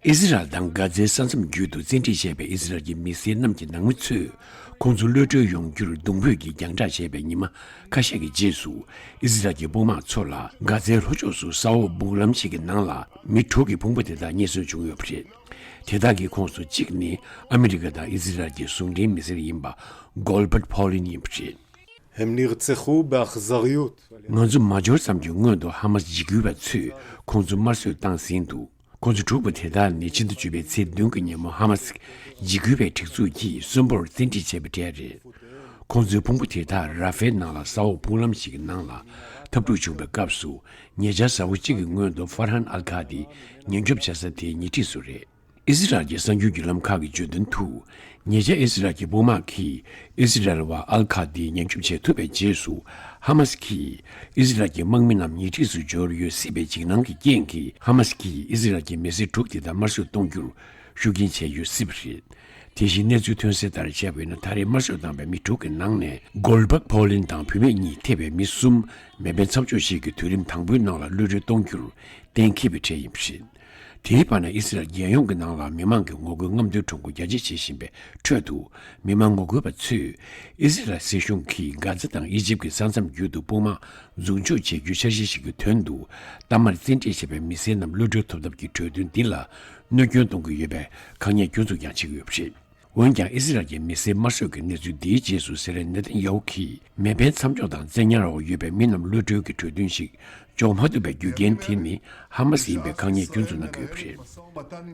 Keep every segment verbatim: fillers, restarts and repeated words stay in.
ཨི་ཟི་རལ་དང་གྷ་ཛའི་ས་མཚམས་བརྒྱུད་དུ་བཙན་ཁྲིད་བྱས་པའི་ཨི་ཟི་རལ་གྱི་མི་སེར་རྣམས་ཀྱི་ནང་མི་ཚོས་ཁོང་ཚོ་གློད་གྲོལ་ཡོང་རྒྱུར་གདུང་འབོད་ཀྱིས་རྒྱང་བསྒྲགས་བྱས་པའི་ཉི་མ་ཁ་ཤས་ཀྱི་རྗེས་སུ། ཨི་ཟི་རལ་གྱི་དཔུང་དམག་ཚོ་ལ་གྷ་ཛའི་ལྷོ་ཕྱོགས་སུ་ས་འོག་སྦུག་ལམ་ཞིག་གི་ནང་ལ་མི་དྲུག་གི་ཕུང་པོ་དེ་དག་རྙེད་སོན་བྱུང་ཡོད་པ་རེད། དེ་དག་གི་ཁོངས་སུ་གཅིག་ནི་ཨ་མི་རི་ཀ་དང་ཨི་ཟི་རལ་གྱི་ཟུང་འབྲེལ་མི་སེར་ཡིན་པ་གོལ་བར་ཕོ་ལིན་ཡིན་པ་རེད། הם נרצחו באכזריות. ང་ཚོ་མ་འབྱོར་ཙམ་གྱི་སྔོན་དུ་ཧ་མ་སི་འཇིགས་སྐུལ་བ་ཚོས་ཁོང་ཚོ་དམར་གསོད་བཏང་ཟིན་འདུག་ཁོང་ཚོ་དྲུག་པོ་དེ་དག་ནི་ཕྱི་ཟླ་བཅུ་པའི་ཚེས་བདུན་གྱི་ཉིན་མོ་ཧ་མ་སི་འཇིགས་སྐུལ་བའི་སྒྲིག་འཛུགས་ཀྱིས་གསོན་པོར་བཙན་ཁྲིད་བྱས་པ་དེ་རེད། ཁོང་ཚོའི་ཕུང་པོ་དེ་དག་ར་ཧྥེལ་ནང་ལ་ས་འོག་སྦུག་ལམ་ཞིག་གི་ནང་ལ་འཐབ་འཁྲུག་བྱུང་བའི་སྐབས་སུ། ཉེ་ཆར་གཟའ་འཁོར་གཅིག་གི་སྔོན་དུ་ཧྥར་ཧན་ཨལ་ཁ་དི་ཉེན་སྐྱོབ་བྱ་ས་དེའི་ཉེ་འཁྲིས་སུ་རེད། ཨི་ཟི་རལ་གྱི་གསར་འགྱུར་བརྒྱུད་ལམ་ཁག་གིས་བརྗོད་དོན་དུ། ཉེ་ཆར་ཨི་ཟི་རལ་གྱི་དཔུང་དམག་གིས་ཨི་ཟི་རལ་བ་ཨལ་ཁ་དི་ཉེན་སྐྱོབ་བྱེད་ཐུབ་པའི་རྗེས་སུ། ཧ་མ་སི་གིས་ཨི་ཟི་རལ་གྱི་དམག་མི་རྣམས་ཉེ་འཁྲིས་སུ་འབྱོར་ཡོད་སྲིད་པའི་འཇིགས་སྣང་གི་རྐྱེན་གྱིས། ཧ་མ་སི་གིས་ཨི་ཟི་རལ་གྱི་མི་སེར་དྲུག་དེ་དག་དམར་གསོད་གཏོང་རྒྱུར་ཤུགས་རྐྱེན་བྱས་ཡོད་སྲིད་པ་རེད། དེ་བཞིན་གནས་ཚུལ་ཐོན་གསལ་ལྟར་བྱས་པ་ཡིན་ན། ད་རེས་དམར་གསོད་བཏང་བའི་མི་དྲུག་གི་ནང་ནས་གོལ་བག་ཕོ་ལིན་དང་བུད་མེད་གཉིས་ཐེ་བའི་མི་གསུམ་མེ་འཕེན་མཚམས་འཇོག་ཞིག་གི་དུས་རིམ་དང་པོའི་ནང་ལ་གློད་གྲོལ་གཏོང་རྒྱུར་གཏན་འཁེལ་བའི་གྲས་ཡིན་པ་རེད། དེའི་བར་ན་ཨི་སི་རལ་རྒྱལ་ཡོངས་ཀྱི་ནང་ལ་མི་མང་གི་ངོ་རྒོལ་རྔམ་སྟོན་ཁྲོམ་སྐོར་རྒྱ་སྐྱེད་བྱེད་བཞིན་པའི་ཁྲོད་དུ། མི་མང་ངོ་རྒོལ་བ་ཚོས་ཨི་སི་རལ་སྲིད་གཞུང་གིས་གྷ་ཛ་དང་ཨི་ཇིབ་ཀྱི་ས་མཚམས་བརྒྱུད་དུ་དཔུང་དམག་འཛུགས་འཇུག་བྱེད་རྒྱུའི་འཆར་གཞི་ཞིག་གི་དོན་དུ། གཏའ་མར་བཙན་ཁྲིད་བྱས་པའི་མི་སེར་རྣམས་གློད་གྲོལ་ཐོབ་ཐབས་ཀྱི་གྲོས་མཐུན་འདི་ལ་གནོད་སྐྱོན་གཏོང་གི་ཡོད་པའི་ཁག་ཉེས་སྐྱོན་འཛུགས་ཀྱང་བྱེད་ཀྱི་ཡོད་པ་རེད། འོན་ཀྱང་། ཨི་སི་རལ་གྱི་མི་སེར་དམར་གསོད་ཀྱི་གནས་ཚུལ་འདིའི་རྗེས་སུ། སྲིད་བློན་ནེ་ཐན་ཡ་ཧུ་གིས་མེ་འཕེན་མཚམས་འཇོག་དང་བཙན་ཉར་འོག་ཡོད་པའི་མི་རྣམས་གློད་གྲོལ་གྱི་གྲོས་མཐུན་ཞིག་འཇོག་མ་ཐུབ་པའི་རྒྱུ་རྐྱེན་དེ་ནི་ཧ་མ་སི་ཡིན་པའི་ཁག་ཉེས་སྐྱོན་འཛུགས་གནང་གི་ཡོད་པ་རེད།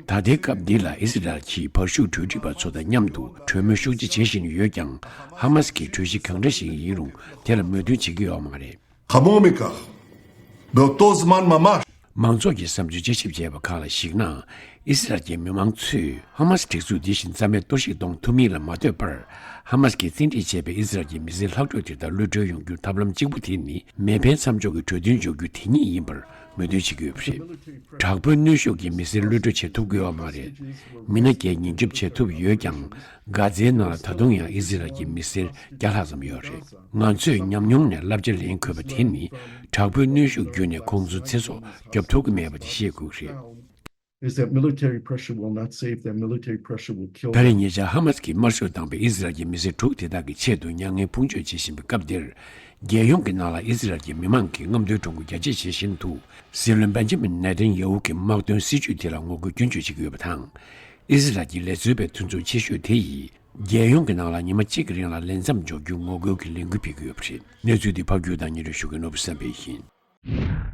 ད་ལྟའི་སྐབས་འདི་ལ་ཨི་སི་རལ་གྱིས་བར་བཞུགས་གྲོས་སྒྲིག་པ་ཚོ་དང་མཉམ་དུ་གྲོས་མོལ་ཤུགས་ཆེ་བྱེད་བཞིན་ཡོད་ཀྱང་། ཧ་མ་སི་གིས་གྲོས་གཞི་གང་འདྲ་ཞིག་ཡིན་རུང་དེ་ལ་མོས་མཐུན་བྱེད་ཀྱི་ཡོད་མ་རེད། חמור מכך, באותו זמן ממש, མང་ཚོགས་ཀྱི་བསམ་ཚུལ་དཔྱད་ཞིབ་བྱས་པ་ཁག་ལ་གཞིགས་ན། ཨི་སི་རལ་གྱི་མི་མང་ཚོས་ཧ་མ་སི་སྒྲིག་འཛུགས་འདི་བཞིན་རྩ་མེད་གཏོར་བཤིག་གཏོང་ཐུབ་མིན་ལ་མ་ལྟོས་པར། ཧ་མ་སི་གིས་བཙན་ཁྲིད་བྱས་པའི་ཨི་སི་རལ་གྱི་མི་སེར་ལྷག་འཕྲོས་དེ་དག་གློད་གྲོལ་ཡོང་རྒྱུར་ཐབས་ལམ་གཅིག་པུ་དེ་ནི། མེ་འཕེན་མཚམས་འཇོག་གི་གྲོས་མཐུན་འཇོག་རྒྱུ་དེ་ཉིད་ཡིན་པར་མོས་མཐུན་བྱེད་ཀྱི་ཡོད་པ་རེད། དྲག་པོའི་གནོན་ཤུགས་ཀྱིས་མི་སེར་གློད་གྲོལ་བྱེད་ཐུབ་ཀྱི་ཡོད་མ་རེད། མི་སྣ་བརྒྱད་ཉེན་སྐྱོབ་བྱེད་ཐུབ་ཡོད་ཀྱང་། གྷ་ཛའི་ནང་ལ་ད་དུང་ཡང་ཨི་སི་རལ་གྱི་མི་སེར་བརྒྱ་ལྷག་ཙམ་ཡོད་རེད། ང་ཚོས་ཉམས་མྱོང་ནས་བསླབ་བྱ་ལེན་དགོས་པ་དེ་ནི། དྲག་པོའི་གནོན་ཤུགས་བརྒྱུད་ནས་ཁོང་ཚོའི་ཚེ་སྲོག་སྐྱོབ་ཐུབ་ཀྱི་མེད་པ་དེ་ཤེས་དགོས་ཀྱི་རེད། Is that military pressure will not save them. Military pressure will kill them. ད་རེས་ཉེ་ཆར་ཧ་མ་སི་གིས་དམར་གསོད་བཏང་པའི་ཨི་སི་རལ་གྱི་མི་སེར་དྲུག་དེ་དག་གི་ཆེད་དུ་མྱ་ངན་ཕུང་གཅོད་བྱེད་བཞིན་པའི་སྐབས་འདིར། རྒྱལ་ཡོངས་ཀྱི་ནང་ལ་ཨི་སི་རལ་གྱི་མི་མང་གིས་རྔམ་སྟོན་ཁྲོམ་སྐོར་རྒྱ་སྐྱེད་བྱེད་བཞིན་དུ། སྲིད་བློན་བེན་ཇ་མིན་ནེ་ཐན་ཡ་ཧུ་གི་དམག་དོན་སྲིད་ཇུས་དེ་ལ་ངོ་རྒོལ་སྐྱོན་བརྗོད་བྱེད་ཀྱི་ཡོད་པ་དང་། ཨི་སི་རལ་གྱི་ལས་བཟོ་བའི་མཐུན་ཚོགས་ཆེ་ཤོས་དེ་ཡིས། རྒྱལ་ཡོངས་ཀྱི་ནང་ལ་ཉི་མ་གཅིག་གི་རིང་ལ་ལས་མཚམས་འཇོག་རྒྱུའི་ངོ་རྒོལ་གྱི་ལས་འགུལ་སྤེལ་གྱི་ཡོད་པ་རེད། གནས་ཚུལ་འདི་ཕབ་སྒྱུར་དང་སྙན་སྒྲོན་ཞུ་མཁན་ནོར་བུ་བསམ་འཕེལ་ཡིན།